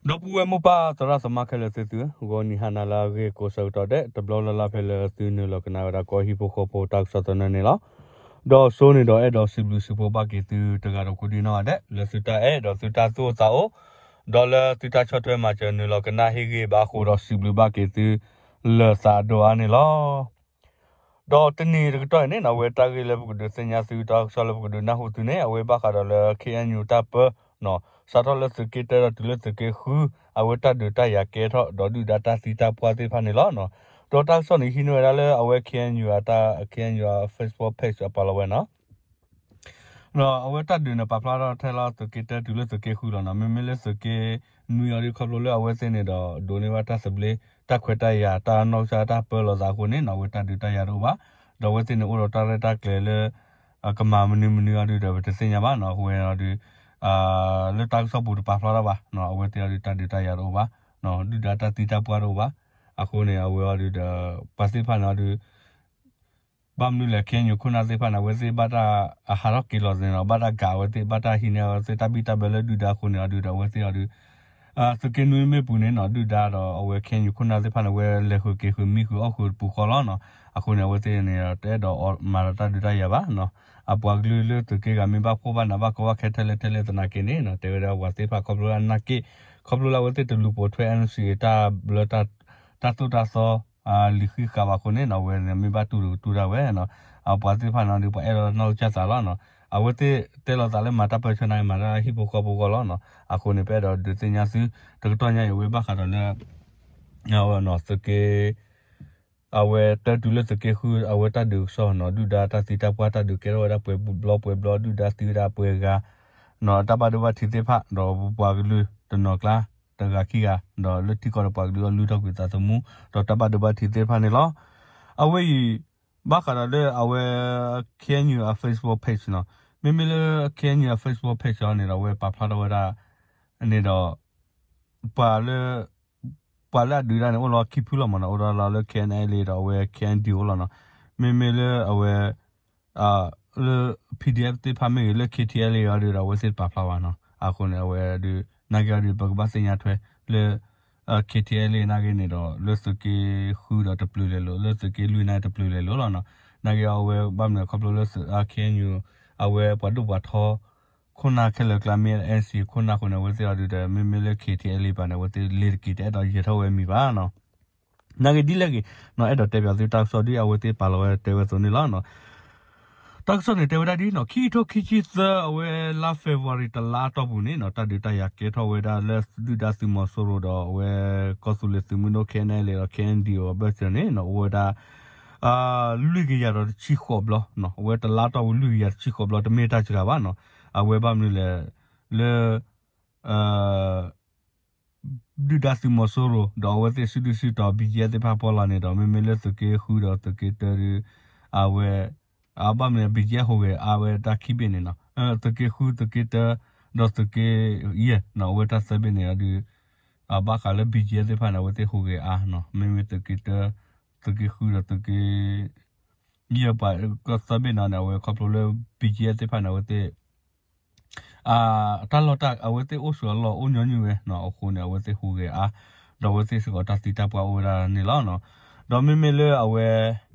ဒီပုၢ်ဝဲၢ်မိၢ်ပၢ်သရၣ်သမါခဲလၢာ်သ့ၣ်သုဧၢ, ဂီၤနံၤဟါနၤလၢအဂ့ၤကိးဆၢကတီၢ်ဒဲး တဘျီလၢ်လၢ်ဖဲလၢသုနုာ်လီၤကနၣ်ဝဲဒၣ်ကီၢ်ဟံၣ်ဖိဃီဖိတၢ်ကစီၣ်သနၢၣ်န့ၣ်လီၤ. ဒီးစိန့ၣ်ဒီးအဲၣ်ဒိးစံးဘျုးစံးဖှိၣ်ဘၣ်က့ၤသုတဂၤဒီးကိးဒံနီၢ်ဂၤဒဲး လၢသုတၢ်အဲၣ်ဒီးသုတၢ်သူၣ်အိၣ်သးအိၣ်, ဒီးလၢသုတၢ်ဆီၣ်ထွဲမၤစၢၤနုာ်လီၤကနၣ်ဟ့ၣ်ဂံၢ်ဘါအဃိဒီးစံးဘျုးဘၣ်က့ၤသု လၢသးအဒိၣ်အါန့ၣ်လီၤ. ဒီးတနံၤတကတီၢ်အံၤန့ၣ်နီၤ အဝဲတၢ်ဂ့ၢ်လၢပကဒုးသ့ၣ်ညါသု တၢ်ကစီၣ်လၢပကဒုးနၢ်ဟူသုန့ၣ် အဝဲဘၣ်ဃးဒီးလၢ ခ့ၣ်အဲၣ်ယူၣ် တၢ်ပၢနီၤ စးထီၣ်လၢသုးက့တၢဒီးတုၤလၢသုးက့ဃု အဝဲတၢ်ဒုးတၢ်ယၤကဲထီၣ်ဒီးဒုၣ်ဒါတၢ်သံတၢ်ပှၢ်သ့ၣ်တဖၣ်န့ၣ်လီၤ. ဒီးတၢ်ကစီၣ်န့ၣ်ဟံးန့ၢ်ဝဲဒၣ်လၢအဝဲ ခ့ၣ်အဲၣ်ယူၣ် အတၢ် ခ့ၣ်အဲၣ်ယူၣ် အ Facebook page အပာ်လီၤဝဲနီၤ ဒီးအဝဲတၢ်ဒုးန့ၣ် ပာ်ဖျါထီၣ်ထဲလီၤသုးက့တၢတုၤလၢသုးက့ဃုလီၤနီၤ. မ့မ့ၢ်လၢသုးက့နွံအီၤဒ်ခီဖျိလၢအဝဲသ့ၣ်န့ၣ်ဒီး ဒိးန့ၢ်ဘၣ်တၢ်သဘျ့ တၢ်ခွဲးတၢ်ယာ် တၢ်နီၢ်ကစၢ်တၢ်ပၢလီၤသးအဃိန့ၣ်နီၤ အဝဲတၢ်ဒုးတၢ်ယၤတအိၣ်ဘၣ်. ဒီးအဝဲသ့ၣ်န့ၣ်အိၣ်ဒီးတၢ်ရဲၣ်တၢ်ကျဲၤလၢ ကမၤမနုၤမနုၤအီၤဒုးဒီး ပတသ့ၣ်ညါဘၣ်နီၤ. အဝဲအီၤဒုး လၢတၢ်ကစီၣ်ပူၤတပာ်ဖျါထီၣ်ဘၣ်နီၤ. အဝဲသ့ၣ်အီၤဒုးတၢ်ဒုးတၢ်ယၤတအိၣ်ဘၣ်, ဒုၣ်ဒါတၢ်သံတၢ်ပှၢ်တအိၣ်ဘၣ်. အဃိန့ၣ် အဝဲအီၤဒုးဒီး ပှၤသ့ၣ်တဖၣ်န့ၣ်အီၤဒုး ဘၣ်မနုၤလဲၣ် ခ့ၣ်အဲၣ်ယူၣ် ခိၣ်နၢ်သ့ၣ်တဖၣ်န့ၣ် အဝဲသ့ၣ်ဘၣ်တၢ် အဟးထီၣ်က့ၤလီၤသ့ၣ်နီၤ ဘၣ်တၢ်ကးအဝဲသ့ၣ် ဘၣ်တၢ်ဟံးန့ၢ်အဝဲသ့ၣ်တၢ်ဘံၣ်တၢ်ဘၢလၢဒုၣ်ဒါအဃိန့ၣ်အီၤဒုးဒီး အဝဲသ့ၣ်အီၤဒုး သုးက့နွံမ့ၢ်ပူၤန့ၣ်နီၤ ဒုၣ်ဒါဒီးအဝဲ ခ့ၣ်အဲၣ်ယူၣ် ခိၣ်နၢ်သ့ၣ်တဖၣ်န့ၣ် အဝဲလဲၤဃုာ်က့ၤဃုာ်မံဃုာ်အီၣ်ဃုာ်တပူၤဃီလီၤနီၤ. အဃိန့ၣ် အဝဲသ့ၣ်န့ၣ် တအဲၣ်ဒိးမၤဒီးတၢ်ဒုးတၢ်ယၤဘၣ်နီၤ. အပှၤကလုာ်လၢသုးက့ဂၤမ့ၢ်ဘၣ်ဖှီၣ်ဘၣ်နးဘၣ်ကီဘၣ်ခဲထဲလဲၣ်ထဲလဲၣ်သနာ်က့န့ၣ်နီၤ တဲဝဲဒၣ်ပှၤသ့ၣ်တဖၣ်ခီဖျိလၢအနာ်က့ၣ် ခီဖျိလၢအဝဲသ့ၣ်တလူၤပိာ်ထွဲ NCA တၢ်ဘျၢ တၢ်သိၣ်တၢ်သီ လံာ်ဃံးဃာ်ဘၣ်အဃိန့ၣ်နီၤ အဝဲန့ၣ်မ့ၢ်ဘၣ်တူၢ်တကတူၢ်ဒၣ်ဝဲနီၤ. အပှၤသ့ၣ်တဖၣ်န့ၣ်ဒီး ပှၤအဲၣ်လီၤနီၢ်ကစၢ်သးလီၤနီၤ. အဝဲသ့ၣ်တဲလီၤသးလၢမၤတၢ်ပၢဆှၢန့ၣ် မၤတၢ်ဟံၣ်ဖိဃီဖိအဂီၢ်လီၤနီၤ. အဃိန့ၣ် ပအဲၣ်ဒိးဒုးသ့ၣ်ညါသု တကတီၢ်ညါအံၤ အဝဲဘၣ်ဃးဒီးလၢ သုးက့ အဝဲတၢတုၤလၢသုးက့ဃု အဝဲတၢ်ဒုးကစီၣ်နီၤ ဒုၣ်ဒါတၢ်သံတၢ်ပှၢ်တၢ်ဒုးကဲထီၣ်ဝဲဒၣ်ပှဲၤဘျီပှဲၤဘျီ ဒုၣ်ဒါသံဝဲဒၣ်ပှဲၤဂၤနီၤ တၢ်ဘၣ်ဒိဘၣ်ထံးသ့ၣ်တဖၣ် ဒီးပပှၤကလုာ်တနီၤကျါ တဂၤခံဂၤ ဒီးလၢထံကီၢ်ဒီးပှၤကလုာ်အီၤလုၢ်ထီၣ်ကွံာ်သးသမူ ဒီးတၢ်ဘၣ်ဒိဘၣ်ထံးသ့ၣ်တဖၣ်န့ၣ်လီၤ. အဝဲအံၤ ဘၣ်ဃးဒီးလၢအဝဲ ခ့ၣ်အဲၣ်ယူၣ် အ Facebook page နီၤ မ့မ့ၢ်လၢ ခ့ၣ်အဲၣ်ယူၣ် အ Facebook page အီၤန့ၣ်ဒီး အဝဲပာ်ဖျါထီၣ်ဝဲဒၣ် န့ၣ်ဒီး ပှၤလၢ ပှၤလၢအဒုးတၢ်န့ၣ် အိၣ်လီၤခံဖုလီၤမးနီၤ အိၣ်ဒီးလၢ KNLA ဒီးအဝဲ KNDO လီၤနီၤ. မ့မ့ၢ်လၢအဝဲ လၢ PDF သ့ၣ်တဖၣ်မ့ၢ်ဂ့ၤ လၢ KTLA အီၤဒုးဒီး အဝဲသ့ၣ်တပာ်ဖျါဘၣ်နီၤ. အဃိန့ၣ် အဝဲဒုး နာ်က့အီၤဒုး ပကဘၣ်သ့ၣ်ညါထွဲလၢ KTLA နာ်က့န့ၣ်ဒီး လၢသုးက့ဃုဒီးတပျုၤလဲၤလိာ် လၢသုးက့လွံၢ်နာ်က့တပျုၤလဲၤလိာ်လီၤနီၤ. နာ်က့အီၤ အဝဲဘၣ်မနုၤခီဖျိလၢ KNU အဝဲပှၤဒိၣ်ပှၤထီ ခိၣ်နၢ်ခဲလၢာ်ကျါမ့ၢ် NCA ခိၣ်နၢ်အဃိန့ၣ် အဝဲသ့ၣ်အီၤဒုးဒီး မ့မ့ၢ်လၢ KTLA ဘၣ်န့ၣ် အဝဲသ့ၣ်လ့ၤတက့ၤ တအဲၣ်ဒိးယဲၤထီၣ်ဝဲမံၤဘၣ်နီၤ. နာ်က့ဒ်လဲၣ်ဂ့ၤနီၤ အဲၣ်ဒိးတဲပၠးသုတၢ်ကစီၣ်ဒ်အဝဲသ့ၣ်ပာ်လီၤဝဲတဲဝဲအသိးန့ၣ်လီၤနီၤ. တၢ်ကစီၣ်န့ၣ် တဲဝဲဒၣ်ဒ်နီၤ ခံကထိခံဆံသၢ အဝဲလါ February တလါအတီၢ်ပူၤန့ၣ်နီၤ တၢ်ဒုးတၢ်ယၤကဲထီၣ်ဝဲဒၣ်လၢဒုၣ်ဒါသုးမီၤစိရိၤဒီးအဝဲ ကီၢ်သူလ့ၤသုးမုၢ်ဒိၣ် KNLA ဒီး KNDO အဘၢၣ်စၢၤန့ၣ်နီၤ အိၣ်ဝဲဒၣ် လွံၢ်ကယၤဒီးတဆံဃိးဘျီနီၤ အဝဲတလါအတီၢ်ပူၤလွံၢ်ကယၤတဆံဃိးဘျီ တမ့ၢ်တၢ်စှၤဘၣ်နီၤ. အဝဲဘၣ်မနုၤလဲၣ် လၢ ဒုၣ်ဒါသုးမီၤစိရိၤ ဒီးအဝဲသ့ၣ်စုဒုၣ်စုတီၤ ဘံၣ်ကၠဲသ့ၣ်တဖၣ်ဖီလာ်န့ၣ်ဒီး မ့မ့ၢ်လၢသုးက့ဃုဒီးသုးက့တၢဒုး အဝဲ အဘၣ်မနုၤ ဘံၣ်ကၠဲဟူးဂဲၤအါဝဲတၢ်ခံဘ့ၣ်န့ၣ်နီၤ သုးက့ဃု သုးက့တၢ ဒီးသုးက့ယဲၢ်နီၤ အဝဲတၢ်သၢဘ့ၣ်န့ၣ်အီၤဒုး ဘၣ်ဃးလၢဘံၣ်ကၠဲသ့ၣ်တဖၣ်န့ၣ် အဝဲသ့ၣ်ဟူးဂဲၤအါနီၤ မ့မ့ၢ်သုးက့တၢ သုးက့ဃုဒီးသုးက့ ယဲၢ်ပှၤကသၢဘ့ၣ်န့ၣ်န့ၣ် အဝဲခီဖျိလၢ ဘံၣ်ကၠဲ သ့ၣ်တဖၣ်န့ၣ် အဝဲသ့ၣ် တၢ်လီၢ်တၢ် အဝဲသ့ၣ်အိၣ်ဆိးအလီၢ်အိၣ်ညီနုၢ်ဝဲနီၤ အဃိန့ၣ် အဝဲသ့ၣ်ဟူးဂဲၤအါ ဒီးအဝဲသ့ၣ်စ့ၢ်ကီးတၢ်သံတၢ်ပှၢ်အိၣ်ဝဲဒၣ်န့ၣ်လီၤ. ဒီးမ့မ့ၢ်လၢအဝဲ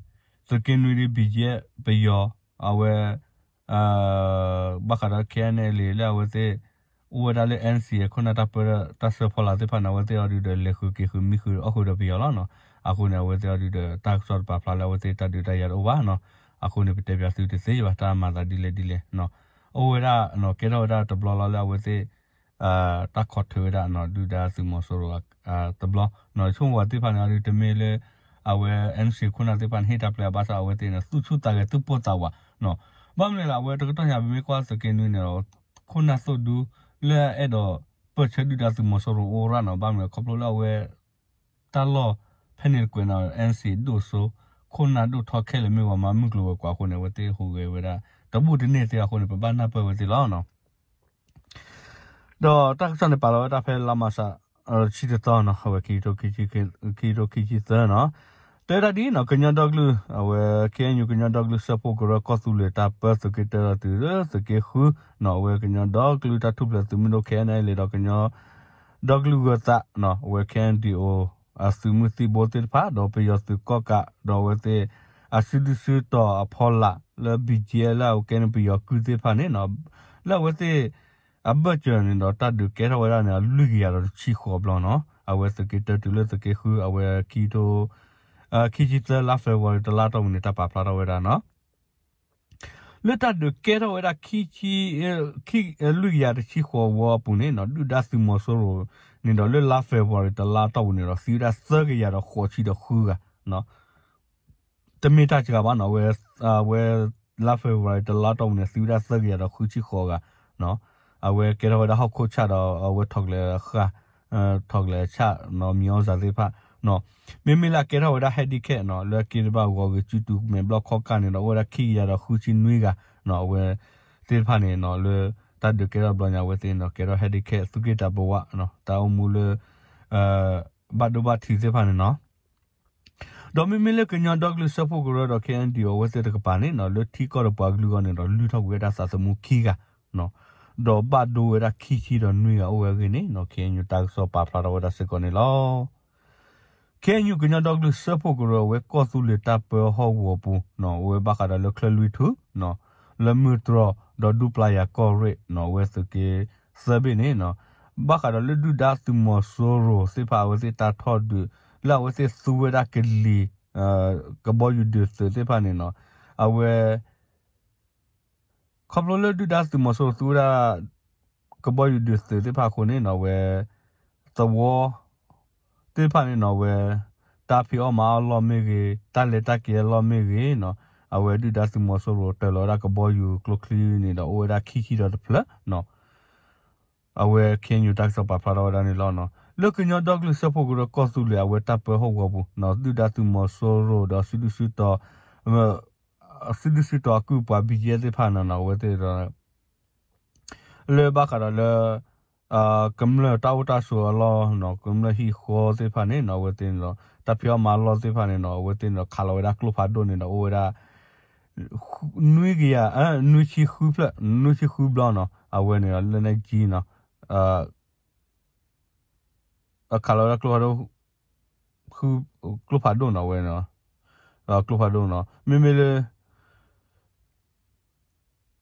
သုးက့နွံဒ် ဘံၣ်ကၠဲ ပယီၤ အဝဲ ဘၣ်ဃးဒီး KNLA လၢအဝဲသ့ၣ် အိၣ်ဝဲဒၣ်လၢ NCA ခိၣ်နၢ်တၢ်ပၢ တၢ်စၢဖီလာ်သ့ၣ်တဖၣ်န့ၣ် အဝဲသ့ၣ်အီၤဒုးဒီး လဲၤဃုာ်က့ၤဃုာ်မံဃုာ်အီၣ်ဃုာ်ဒီးပယီၤလီၤနီၤ. အဃိန့ၣ် အဝဲသ့ၣ်အီၤဒုးဒီး တၢ်ကစီၣ်တပာ်ဖျါလၢအဝဲသ့ၣ်တၢ်ဒုးတၢ်ယၤတအိၣ်ဘၣ်နီၤ. အဃိန့ၣ် ပတဲပၠးသုတသ့ဘၣ် တၢ်မၤသးဒ်လဲၣ်ဒ်လဲၣ် အိၣ်ဝဲဒၣ် ကဲထီၣ်ဝဲဒၣ်တဘျီလီၤလၢအဝဲသ့ၣ် တၢ်ခိးထုးဝဲဒၣ် ဒုၣ်ဒါသုးမီၤစိရိၤ တဘျီ ဆိကမိၣ်ပှၤသ့ၣ်တဖၣ်န့ၣ်အီၤဒုး တမ့ၢ်လၢ အဝဲ NCA ခိၣ်နၢ်သ့ၣ်တဖၣ်န့ၣ် ဟ့ၣ်တၢ်ပျဲအဘၣ်ဆၣ် အဝဲသ့ၣ်န့ၣ် သူၣ်ဆူၣ်သးဂဲၤသူၣ်ပိၢ်သးဝး ဘၣ်မနုၤလဲၣ် အဝဲတကတီၢ်ညါ ပမ့ၢ်ကွၢ်သုးက့နွံန့ၣ်ဒီး ခိၣ်နၢ်သိၣ်ဒူ လၢအအဲၣ်ဒိးပၢၢ်ဆၢဒုၣ်ဒါသုးမီၤစိရိၤအိၣ်ရၣ်နီၤ ဘၣ်မနုၤလဲၣ် ခီဖျိလၢအဝဲ တၢ်လီၢ်ဖဲန့ၣ်တကွဲးနီၤ NCA ဒိၣ်စိ ခိၣ်နၢ်ဒိၣ်ထီခဲလၢာ်မ့ၢ်ပှၤမၤမုၢ်ကျိၤဝဲၤကွာ်အဃိန့ၣ် အဝဲသ့ၣ်ဟူးဂဲၤဝဲဒၣ် တဘူၣ်တန့ၢ်သ့အဃိန့ၣ် ပဘၣ်နၢ်ပၢၢ်ဝဲသ့ၣ်လီၤ. ဒီးတၢ်ကစီၣ်န့ၣ် ပာ်လီၤဝဲဒၣ်ဖဲလါမၢ်ၡး တဆံတသီနီၤ အဝဲ ခံကထိခံဆံသၢနီၤ တဲဝဲဒၣ်ဒ်နီၤ ကညီဒီကလုာ် အဝဲ KNU ကညီဒီကလုာ်စၢဖှိၣ်ကရၢကီၢ်သူလ့ၤတၢ်ပၢသုးက့တၢဒီးတုၤလၢသုးက့ဃုနီၤ အဝဲကညီဒီကလုာ်တၢ်ထူၣ်ဖျဲးသုးမုၢ်ဒိၣ် KNLA ဒီးကညီ ဒီကလုာ်ဂၢၤသး အဝဲ K N D O အသုးမုၢ်သံၣ်ဘိသ့ၣ်တဖၣ် ဒီးပယီၤသုးကီၢ်ကး ဒီးအဝဲသ့ၣ် အစုဒုၣ်စုတီၤအဖီလာ်လၢ B G F လၢအကဲန့ၣ်ပယီၤကုၢ်သ့ၣ်တဖၣ်န့ၣ် လၢအဝဲသ့ၣ် အဘၢၣ်စၢၤန့ၣ်ဒီး တၢ်ဒုးကဲထီၣ်ဝဲဒၣ်န့ၣ် လွံၢ်ကယၤဒီးတဆံဃိးဘျီနီၤ. အဝဲသုးက့တၢတုၤလၢသုးက့ဃု အဝဲခံထိ ခံဆံသၢလါ February တလါတီၢ်ပူၤန့ၣ် တၢ်ပာ်ဖျါထီၣ်ဝဲဒၣ်နီၤ. လၢတၢ်ဒုးကဲထီၣ်ဝဲဒၣ် လွံၢ်ကယၤတဆံဃိးဝီအပူၤန့ၣ်နီၤ ဒုၣ်ဒါသုးမီၤစိရိၤန့ၣ်ဒီး လၢလါ February တလါတီၢ်ပူၤန့ၣ်ဒီး သံဝဲဒၣ်သၢကယၤဒီးဃိးဆံဒီးဃုဂၤ တမ့ၢ်တၢ်စှၤဘၣ်နီၤ အဝဲ အဝဲ လါ February တလါတီၢ်ပူၤန့ၣ် သံဝဲဒၣ်သၢကယၤဒီးဃုဆံဃိးဂၤ အဝဲကဲထီၣ်ဝဲဒၣ်ဟီၣ်ခိၣ်ဆၣ်ဒီး အဝဲထီၣ်ကလဲၤဃာ် ထီၣ်ကလဲၤဆၣ်နီၤ မံၤအီၣ်စၢ်သ့ၣ်တဖၣ် မ့မ့ၢ်လၢအကဲထီၣ်ဝဲဒၣ် handicap နီၤ လၢအက့ၤတဘၣ်ဂီၤဂ့ၤစုတူာ်မဲာ်ဘျီၣ်ခီၣ်ကၢ်န့ၣ်ဒီး အိၣ်ဝဲဒၣ်ခံကယၤဒီးဃုဆံနွံဂၤ အဝဲသ့ၣ်တဖၣ်န့ၣ်နီၤ လၢတၢ်ဒုးကဲထီၣ်ဘျီညါ အဝဲသ့ၣ်န့ၣ်ဒီး ကဲထီၣ် handicap သုးက့တၢ်ဘဝ တၢ်အိၣ်မူလၢ ဘၣ်ဒိဘၣ်ထံးသ့ၣ်တဖၣ်န့ၣ်နီၤ ဒီးမ့မ့ၢ်လၢကညီဒီကလုာ်စၢဖှိၣ်ကရၢဒီး K N D O အဝဲသ့ၣ်တကပၤန့ၣ်နီၤ လၢထံကီၢ်ဒီးပှၤကလုာ်အဂီၢ်န့ၣ်ဒီး လုၢ်ထီၣ်ကွံာ်ဝဲဒၣ်သးသမူခံဂၤ ဒီးဘၣ်ဒိဝဲဒၣ်ခံဆံဒီးနွံဂၤအိၣ်ဝဲအဂ့ၢ်န့ၣ်နီၤ K N U တၢ်ကစီၣ်ပာ်ဖျါထီၣ်ဝဲဒၣ်စ့ၢ်ကီးန့ၣ်လီၤ. K N U ကညီဒီကလုာ်စၢဖှိၣ်ကရၢ အဝဲကီၢ်သူလ့ၤတၢ်ပၢဟီၣ်ကဝီၤပူၤနီၤ အဝဲဘၣ်ဃးဒီးလၢချၢလွံၢ်ထူၣ် လၢမုၢ်တြီၢ် ဒီးဒူပျၢ်ယၤကီၢ်ရ့ၣ်နီၤ အဝဲသုးက့သၢဘ့ၣ်န့ၣ်နီၤ ဘၣ်ဃးဒီးလၢဒုၣ်ဒါသုးမီၤစိရိၤသ့ၣ်တဖၣ် အဝဲသ့ၣ်တၢ်ထီၣ်ဒုး လၢအဝဲသ့ၣ်သူဝဲဒၣ်ကလံၤ ကဘီယူၤဒုးသုးသ့ၣ်တဖၣ်န့ၣ်နီၤ အဝဲ ခီဖျိလၢဒုၣ်ဒါသုးမီၤစိရိၤသူဝဲဒၣ် ကဘီယူၤဒုးသုးသ့ၣ်တဖၣ်အဃိန့ၣ်နီၤ အဝဲ သဝီ သ့ၣ်တဖၣ်န့ၣ်နီၤ အဝဲ တၢ်ဖံးအီၣ်မၤအီၣ်အလီၢ်မ့ၢ်ဂ့ၤ တၢ်လဲၤတၢ်က့ၤအလီၢ်မ့ၢ်ဂ့ၤနီၤ အဝဲဒုၣ်ဒါသုးမီၤစိရိၤတၢၤလီၤဝဲဒၣ်ကဘီယူၤကျိချံန့ၣ်ဒီး အိၣ်ဝဲဒၣ်ခံဆံဒီးတဖျၢၣ်နီၤ အဝဲ K N U တၢ်ကစီၣ်ပာ်ဖျါထီၣ်ဝဲဒၣ်န့ၣ်လီၤ. လၢကညီဒီကလုာ်စၢဖှိၣ်ကရၢကီၢ်သူလ့ၤ အဝဲတၢ်ပၢဟီၣ်ကဝီၤပူၤနီၤ ဒုၣ်ဒါသုးမီၤစိရိၤဒီးစုဒုၣ်စုတီၤ စုဒုၣ်စုတီၤအကုၢ်ပှၤ B G F သ့ၣ်တဖၣ်န့ၣ်နီၤ အဝဲသ့ၣ်ဒီး လၢဘၣ်ဃးဒီးလၢ ကမျၢၢ်တၢ်အိၣ်တၢ်ဆိးအလီၢ်နီၤ ကမျၢၢ်ဟံၣ်ဃီသ့ၣ်တဖၣ်န့ၣ်နီၤ အဝဲသ့ၣ်န့ၣ်ဒီး တၢ်ဖံးအီၣ်မၤအီၣ်အလီၢ်သ့ၣ်တဖၣ်န့ၣ်နီၤ အဝဲသ့ၣ်န့ၣ်ဒီး ခးလီၤဝဲဒၣ်ကျိဖးဒိၣ်န့ၣ်ဒီး အိၣ်ဝဲဒၣ် နွံကယၤ နွံဆံဃုဖျၢၣ် နွံဆံဃုဘျီနီၤ အဝဲန့ၣ်ဒီး လက်နက်ကြီးနီၤ ခးလီၤဝဲဒၣ်ကျိဖးဒိၣ် ကျိဖးဒိၣ်နီၤ အဝဲန့ၣ် ကျိဖးဒိၣ်နီၤ မ့မ့ၢ်လၢ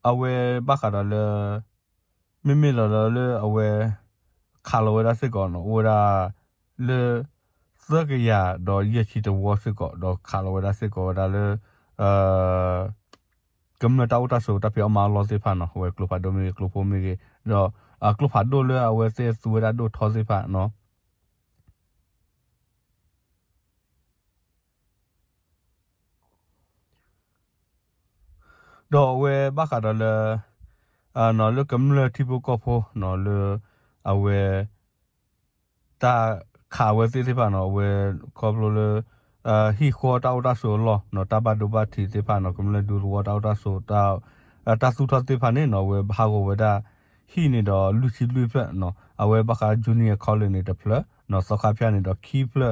အဝဲဘၣ်ဃးဒီးလၢ မ့မ့ၢ်လီၤလၢအဝဲ ခးလီၤဝဲဒၣ်စ့ၢ်ကီးနီၤ အိၣ်ဝဲဒၣ်လၢ သၢကယၤဒီးယဲၢ်ဆံတဝီစ့ၢ်ကီး ဒီးခးလီၤဝဲဒၣ်စ့ၢ်ကီးဝဲဒၣ်လၢ ကမျၢၢ်တၢ်အိၣ်တၢ်ဆိးတၢ်ဖံးအီၣ်မၤအီၣ်အလီၢ်သ့ၣ်တဖၣ်နီၤ အဝဲကျိဖးဒိၣ်မ့ၢ်ဂ့ၤ ကျိဖိမ့ၢ်ဂ့ၤ ဒီး ကျိဖးဒိၣ်လၢအဝဲသ့ၣ်သူဝဲဒၣ်ဒိၣ်ထီသ့ၣ်တဖၣ်နီၤ ဒီးအဝဲဘၣ်ဃးဒီးလၢ လၢကမျၢၢ်ထံဖိကီၢ်ဖိနီၤ လၢ အဝဲ တၢ်ခးအဝဲသ့ၣ်သ့ၣ်တဖၣ်နီၤ အဝဲ ခီဖျိလၢ ဟံၣ်ဃီတၢ်အိၣ်တၢ်ဆိးအလီၢ်နီၤ တၢ်ဘၣ်ဒိဘၣ်ထံးသ့ၣ်တဖၣ်နီၤ ကမျၢၢ်ဒူသဝီတၢ်အိၣ်တၢ်ဆိး တၢ်သူၣ်ထီၣ်သ့ၣ်တဖၣ်န့ၣ်နီၤ အဝဲဟးဂီၤဝဲဒၣ် ဟံၣ်န့ၣ်ဒီးလွံၢ်ဆံလွံၢ်ဖျၢၣ်နီၤ အဝဲဘၣ်ဃး Junior College န့ၣ်တဖျၢၣ်နီၤ သီခါဖၠၣ်န့ၣ်ဒီးခံဖျၢၣ်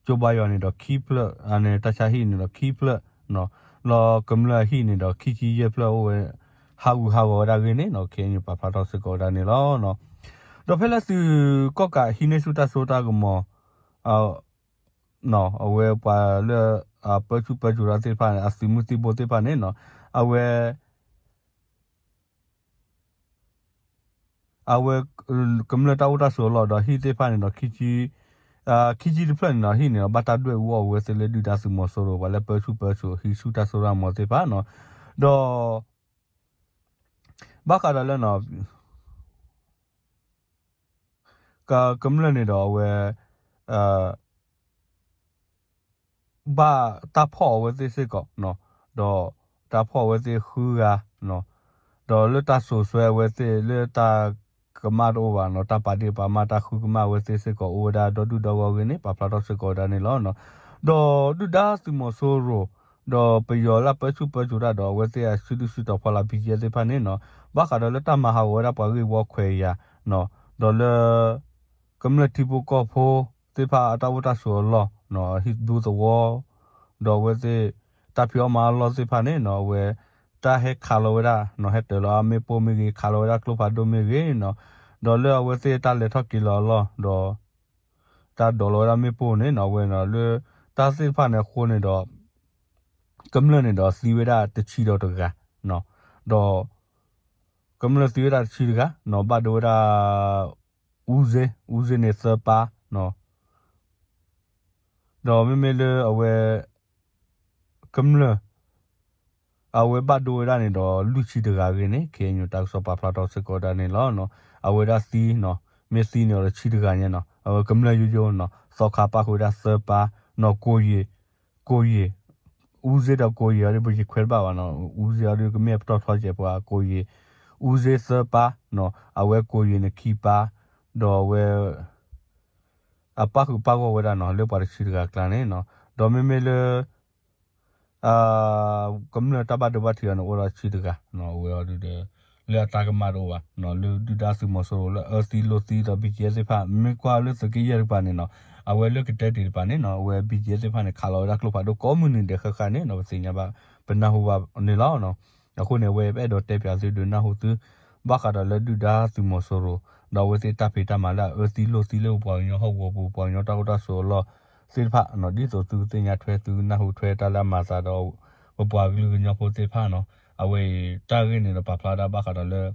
ကၠိဘါယွၤန့ၣ်ဒီးခံဖျၢၣ် အန့ၣ်တၢ်ဆါဟံၣ်န့ၣ်ဒီးခံဖျၢၣ်နီၤ လီၤကမျၢၢ်အဟံၣ်န့ၣ်ဒီးခံဆံယဲၢ်ဖျၢၣ်အိၣ်ဝဲ ဟးဂူာ်ဟးဂီၤဝဲဒၣ်ဂ့ၢ်န့ၣ်နီၤ KNU ပာ်ဖျါထီၣ်စ့ၢ်ကီးဝဲဒၣ်န့ၣ်လီၤ. ဒီးဖဲလၢသုးကီၣ်ကးဟံးန့ၢ်ဆူၣ်တၢ်စိတၢ်ကမီၤ အဝဲပှၤလၢ အပၢဆူၣ်ပၢစိးတၢ်သ့ၣ်တဖၣ်န့ၣ် အသုးမုၢ်သံၣ်ဘိသ့ၣ်တဖၣ်န့ၣ်နီၤ အဝဲ အဝဲ ကမျၢၢ်တၢ်အိၣ်တၢ်ဆိးအလီၢ်ဒီးဟံၣ်သ့ၣ်တဖၣ်န့ၣ်ဒီး ခံဆံ ခံဆံတဖျၢၣ်န့ၣ်ဒီး ဟံၣ်န့ၣ်ဒီး ဘၣ်တၢ်ဒွဲၣ်အူအီၣ်ဝဲသ့ၣ်လၢဒုၣ်ဒါသုးမီၤစိရိၤ ပှၤလၢပၢဆူၣ်ပၢစိးဟံးဆူၣ်တၢ်စိတၢ်ကမီၤသ့ၣ်တဖၣ်နီၤ ဒီး ဘၣ်ဃးဒီးလၢ ကမျၢၢ်န့ၣ်ဒီးအဝဲ ဘၣ်တၢ်ဖီၣ်အဝဲသ့ၣ်စ့ၢ်ကီးနီၤ ဒီးတၢ်ဖီၣ်အဝဲသ့ၣ်ဃုဂၤနီၤ ဒီးလၢတၢ်စိာ်ဆှၢအဝဲသ့ၣ်လၢတၢ်ကမၣ်တအိၣ်ဘၣ်နီၤ တၢ်ပာ်ဒ့ၣ်ပာ်မၣ်တၢ်ဃုကမၣ်အဝဲသ့ၣ်စ့ၢ်ကီးအိၣ်ဝဲဒၣ်ဒီဒူၣ်ဒီဂီၢ်ဂ့ၢ်န့ၣ် ပာ်ဖျါထီၣ်စ့ၢ်ကီးဝဲဒၣ်န့ၣ်လီၤ. ဒီးဒုၣ်ဒါသုးမီၤစိရိၤ ဒီးပယီၤလၢပၢဆူၣ်ပၢစိးတၢ်ဒီးအဝဲသ့ၣ်အစုဒုၣ်စုတီၤဖီလာ် BGF သ့ၣ်တဖၣ်န့ၣ်နီၤ ဘၣ်ဃးဒီးလၢတၢ်မၤဟးဂီၤဝဲဒၣ်ပှၤဂ့ၢ်ဝီခွဲးယာ်နီၤ ဒီးလၢ ကမျၢၢ်ထံဖိကီၢ်ဖိသ့ၣ်တဖၣ်အတၢ်အိၣ်တၢ်ဆိးအလီၢ် ဟံၣ်ဒူသဝီ ဒီးအဝဲသ့ၣ် တၢ်ဖံးအီၣ်မၤအီၣ်အလီၢ်သ့ၣ်တဖၣ်န့ၣ်နီၤ အဝဲ တၢ်ဟဲခးလီၤဝဲဒၣ်နီၤ ဟဲတၢၤလီၤအမ့ၣ်ပိၢ်မ့ၢ်ဂ့ၤ ခးလီၤဝဲဒၣ်ကျိဖးဒိၣ်မ့ၢ်ဂ့ၤနီၤ ဒီးလၢအဝဲသ့ၣ်တၢ်လဲၤထီၣ်က့ၤလီၤအလီၢ်ဒီး တၢ်ဒိးလီၤဝဲဒၣ်မ့ၣ်ပိၢ်န့ၣ်နီၤ အဝဲနီၤလၢ တၢ်သ့ၣ်တဖၣ်န့ၣ်အဃိန့ၣ်ဒီး ကမျၢၢ်န့ၣ်ဒီးသံဝဲဒၣ်တဆံဒီးတဂၤနီၤ ဒီး ကမျၢၢ်သံဝဲဒၣ်တဆံတဂၤနီၤ ဘၣ်ဒိဝဲဒၣ် အူစ့ အူစ့န့ၣ်သၢပၢ်နီၤ ဒီးမ့မ့ၢ်လၢအဝဲ ကမျၢၢ် အဝဲဘၣ်ဒိဝဲဒၣ်န့ၣ်ဒီး လွံၢ်ဆံတဂၤအဂ့ၢ်န့ၣ် ခ့ၣ်အဲၣ်ယူၣ် တၢ်ကစီၣ်ပာ်ဖျါထီၣ်စ့ၢ်ကီးဒၣ်န့ၣ်လီၤ. အဝဲဒၣ်သံနီၤ မ့ၢ်သံန့ၣ်ဒီးတဆံတဂၤညါနီၤ အဝဲကမျၢၢ်ယိယိနီၤ သီခါပၣ်ဃုာ်ဝဲဒၣ်သၢပၢ်နီၤ ကိၢ်ယံာ် ကိၢ်ယံာ် အူစ့ဒီးကိၢ်ယံာ်အီၤဒ် ပယံာ်ခွဲးတဘၣ်ဘၣ်နီၤ အူစ့အီၤဒ်ကမ့ၢ်ပတီၢ်ထီစဲးပှၤကိၢ်ယံာ် အူစ့သၢပၢ်နီၤ အဝဲကိၢ်ယံာ်န့ၣ်ခံပၢ် ဒီးအဝဲ အပၣ်ဃုာ်ပၣ်ဂီၢ်ဝဲဒၣ်နီၤ လၢပှၤတဆံတဂၤအကျါန့ၣ်နီၤ ဒီးမ့မ့ၢ်လၢ ကမျၢၢ်တၢ်ဘၣ်ဒိဘၣ်ထံးအီၤန့ၣ် အိၣ်ဒီးတဆံတဂၤနီၤ အဝဲအီၤဒုးဒီး လၢအတၢ်ကမၣ်တအိၣ်ဘၣ်နီၤ လၢဒုၣ်ဒါသုးမီၤစိရိၤလၢအၢသံလိာ်သံဒီး ဘံၣ်ကၠံၣ်အဲၣ်သ့ၣ်တဖၣ် မ့ၢ်ကွၢ်လၢသုးက့ယဲၢ်တကပၤန့ၣ်နီၤ အဝဲလၢကတဲတ့ၢ်တကပၤန့ၣ်နီၤ အဝဲဘံၣ်ကၠံၣ်အဲၣ်သ့ၣ်တဖၣ်န့ၣ် ခးလီၤဝဲဒၣ်ကျိဖးဒိၣ်ကိးမုၢ်နံၤဒဲးဃၣ်ဃၣ်န့ၣ်နီၤ ပသ့ၣ်ညါဘၣ် ပနၢ်ဟူဘၣ်န့ၣ်လီၤ. အဃိန့ၣ် အဝဲပအဲၣ်ဒိးတဲပၠးသုဒုးနၢ်ဟူသု ဘၣ်ဃးဒီးလၢဒုၣ်ဒါသုးမီၤစိရိၤ ဒီးအဝဲသ့ၣ်တၢ်ဖံးတၢ်မၤလၢအအၢသံလိာ်သံလၢပပှၤကညီဟီၣ်ကဝီၤပူၤ ပပှၤကညီတၢ်အိၣ်တၢ်ဆိးအလီၢ်သ့ၣ်တဖၣ်နီၤ ဒ်သိးသုကသ့ၣ်ညါထွဲ သုကနၢ်ဟူထွဲတၢ်လၢအမၤသးဒီး ပပှၤကလုာ်ကညီဖိသ့ၣ်တဖၣ်နီၤ အဝဲအံၤတၢ်ဂ့ၢ်န့ၣ်ဒီးပာ်ဖျါဒၣ်ဘၣ်ဃးဒီးလၢ စး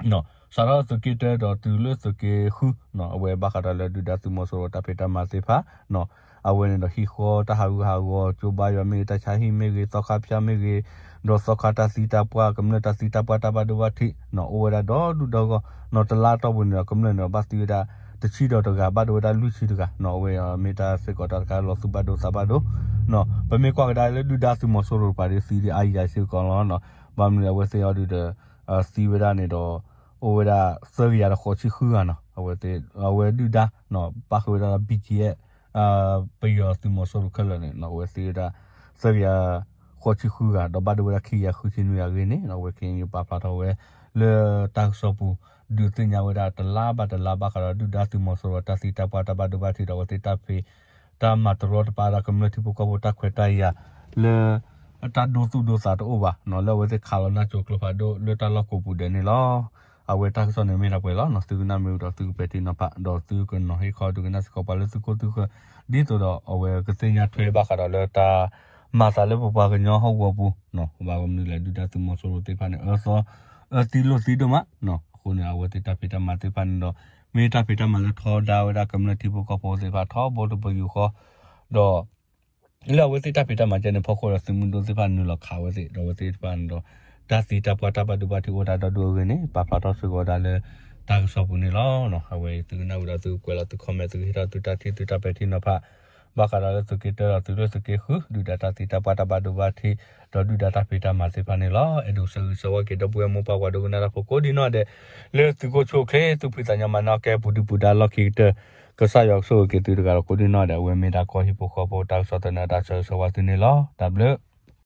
ထီၣ်သုးက့တၢဒီးတုၤလၢသုးက့ဃုနီၤ အဝဲဘၣ်ဃးဒီးလၢဒုၣ်ဒါသုးမီၤစိရိၤတၢ်ဖံးတၢ်မၤသ့ၣ်တဖၣ်နီၤ အဝဲန့ၣ်ဒီးဟံၣ်ဃီတၢ်ဟးဂူာ်ဟးဂီၤ ကၠိဘါယွၤမ့ၢ်ဂ့ၤ တၢ်ဆါဟံၣ်မ့ၢ်ဂ့ၤ သီခါဖၠၣ်မ့ၢ်ဂ့ၤ ဒီးသီခါတၢ်သံတၢ်ပှၢ် ကမျၢၢ်တၢ်သံတၢ်ပှၢ်တၢ်ဘၣ်ဒိဘၣ်ထံးနီၤ အိၣ်ဝဲဒၣ်ဒီဒူၣ်ဒီဂီၢ်နီၤ တလါအတီၢ်ပူၤန့ၣ်ဒီး ကမျၢၢ်န့ၣ်ဒီးဘၣ်သံဝဲဒၣ် တဆံဒီးတဂၤ ဘၣ်ဒိဝဲဒၣ်လွံၢ်ဆံတဂၤနီၤ အဝဲအံၤမ့ၢ်တၢ်စ့ၢ်ကီးတၢ်တခါလီၤသူၣ်ဘၣ်ဒိသးဘၣ်ဒိနီၤ ပမ့ၢ်ကွၢ်ကဒါလၢဒုၣ်ဒါသုးမီၤစိရိၤတကပၤဒီးသံဒ်အါယၤစ့ၢ်ကီးလီၤနီၤ ဘၣ်မနုၤအဝဲသ့ၣ်အီၤဒုးဒီး သံဝဲဒၣ်န့ၣ်ဒီး အိၣ်ဝဲဒၣ်သၢကယၤဒီးဃိးဆံဃုဂၤနီၤ အဝဲသ့ၣ် အဝဲဒုၣ်ဒါနီၤ ပၣ်ဃုာ်ဝဲဒၣ် ဘံၣ်ကၠံၣ်အဲၣ် ပယီၤသုးမီၤစိရိၤခဲလၢာ်န့ၣ်နီၤ အဝဲသံဝဲဒၣ် သၢကယၤဃိးဆံဃုဂၤ ဒီးဘၣ်ဒိဝဲဒၣ်ခံကယၤဃုဆံနွံဂၤအဂ့ၢ်န့ၣ်နီၤ အဝဲခဲအံၤပာ်ဖျါထီၣ်ဝဲ လၢတၢ်ကစီၣ်ပူၤ ဒုးသ့ၣ်ညါဝဲဒၣ်တလါဘၣ်တလါဘၣ်ဃးဒီးဒုၣ်ဒါသုးမီၤစိရိၤတၢ်သံတၢ်ပှၢ်တၢ်ဘၣ်ဒိဘၣ်ထံးဒီးအဝဲသ့ၣ်တၢ်ဖံး တၢ်မၤတရီတပါဒီးကမျၢၢ်ထံဖိကီၢ်ဖိတၢ်ခွဲးတၢ်ယာ်လၢ တၢ်ဒိသူၣ်ဒိသးတအိၣ်ဘၣ်နီၤ လၢအဝဲသ့ၣ်ခးလီၤနၢ်စိၤကျိဖးဒိၣ်လၢတၢ်လီၢ်ကိးပူၤဒဲးန့ၣ်လီၤ. အဝဲတၢ်ကစီၣ်န့ၣ်မ့ၢ်ဒၣ်ပှဲၤလီၤနီၤ သုကနၣ်မ့ၢ်ဝံၤဒီးသုကပဲာ်ထံနီၤဖး ဒီးသုကနီၤဟ့ၣ်ခီဒုးကနၣ်စ့ၢ်ကီးပှၤလၢသုခိၣ်သုဃၢၤ ဒ်သိးဒီးအဝဲကသ့ၣ်ညါထွဲဘၣ်ဃးဒီးလၢတၢ် မၤသးလၢပပှၤကညီဟီၣ်ကဝီၤပူၤနီၤ ဘၣ်မနုၤလဲၣ် ဒုၣ်ဒါသုးမီၤစိရိၤသ့ၣ်တဖၣ်န့ၣ် အၢသီ အၢသံလိာ်သံဒိၣ်မးနီၤ အဃိန့ၣ် အဝဲသ့ၣ်တၢ်ဖံးတၢ်မၤသ့ၣ်တဖၣ်န့ၣ်ဒီး မ့ၢ်တၢ်ဖံးတၢ်မၤလၢထီဒါဝဲဒၣ်ကမျၢၢ်ထံဖိကီၢ်ဖိသ့ၣ်တဖၣ်ထီဘိတပယူာ်ဃီ ဒီး လၢအဝဲသ့ၣ်တၢ်ဖံးတၢ်မၤကဲန့ၣ်ဖီခိၣ်ဒီးသုးမုၢ်ဒိၣ်သ့ၣ်တဖၣ်နုာ်လီၤခးဝဲသ့ၣ် ဒီးအဝဲသ့ၣ်တဖၣ်န့ၣ်ဒီး တၢ်သံတၢ်ပှၢ်တၢ်ဘၣ်ဒိဘၣ်ထံးအိၣ်ဝဲဒၣ်ဒီဒူၣ်အဂ့ၢ်န့ၣ် ပာ်ဖျါထီၣ်စ့ၢ်ကီးဝဲဒၣ်လၢ တၢ်ကစီၣ်ပူၤန့ၣ်လီၤ. အဝဲသုကနၣ်ဝံၤဒီးသုကကွဲးလီၤသု comment သုကဟ့ၣ်ထီၣ်သုတၢ်ထံၣ်သုတၢ်ပဲာ်ထံနီၤဖး ဘၣ်ဃးဒီးလၢသုးက့တၢဒီးသုးလၢသုးက့ဃု ဒုၣ်ဒါတၢ်သံတၢ်ပှၢ်တၢ်ဘၣ်ဒိဘၣ်ထံး ဒီးဒုၣ်ဒါတၢ်ဖံးတၢ်မၤသ့ၣ်တဖၣ်န့ၣ်လီၤ. အဲၣ်ဒိးဆၢဂ့ၤဆၢဝါက့ၤဒီပုၢ်ဝဲၢ်မိၢ်ပၢ်ပှၤဒိကနၣ်တၢ်ဖိကိးဒံနီၢ်ဒဲး လၢသုးခိၣ်ဆူၣ်အိၣ်ချ့ သူၣ်ဖှံသးညီမၤနၢၤကဲပူၤဒုပူၤဒါလီၢ်ခံကတၢၢ် ကစၢ်ယွၤကဆိၣ်ဂ့ၤက့ၤသုတဂၤဒီးကိးဒံနီၢ်ဒဲး အဝဲမ့ၢ်ဒၣ်ကီၢ်ဟံၣ်ဖိဃီဖိတၢ်ကစီၣ်သန့အတၢ်ဆၢဂ့ၤဆၢဝါသုန့ၣ်လီၤ. တၢ်ဘျုး